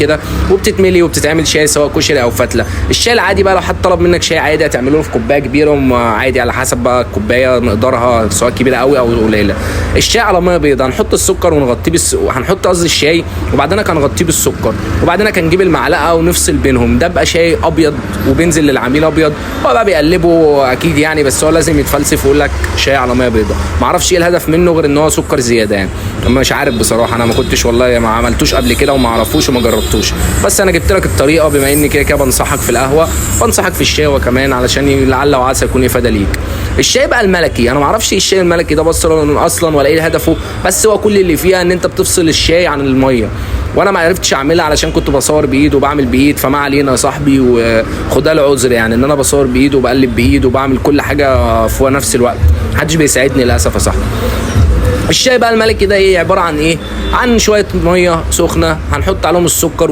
كده، وبتتملي وبتتعمل شاي سواء كشري او فتله. الشاي العادي بقى لو حد طلب منك شاي عادي هتعمله له في كوباية كبيرة عادي، على حسب بقى الكوباية مقدارها سواء كبيرة قوي او قليله. الشاي على مية بيضاء، هنحط السكر ونغطيه هنحط قصدي الشاي، وبعدين هنغطيه بالسكر، وبعدين هنجيب المعلقة ونفصل بينهم. ده بقى شاي ابيض وبينزل للعميل ابيض، هو بقى بيقلبه اكيد يعني، بس هو لازم يتفلسف ويقول لك شاي على مية بيضاء. معرفش ايه الهدف منه غير ان هو سكر زيادة يعني، مش عارف بصراحة. انا ما كنتش والله ما عملتوش قبل كده وما اعرفوش وما جربتوش، بس انا جبت لك الطريقة بما اني كده كده بنصحك في القهوة، بنصحك في الشاي وكمان علشان لعل وعسى يكون افاده ليك. الشاي بقى الملكي، انا ما اعرفش ايه الشاي الملكي ده بس اصلا ولا ايه هدفه، بس هو كل اللي فيها ان انت بتفصل الشاي عن المية، وانا ما عرفتش اعملها علشان كنت بصور بايد وبعمل بايد، فما علينا يا صاحبي وخدها العذر يعني ان انا بصور بايد وبقلب بايد وبعمل كل حاجة في نفس الوقت، محدش بيساعدني للاسف يا صاحبي. الشاي بقى الملكي ده ايه عبارة عن ايه؟ عن شوية مية سخنة هنحط عليهم السكر.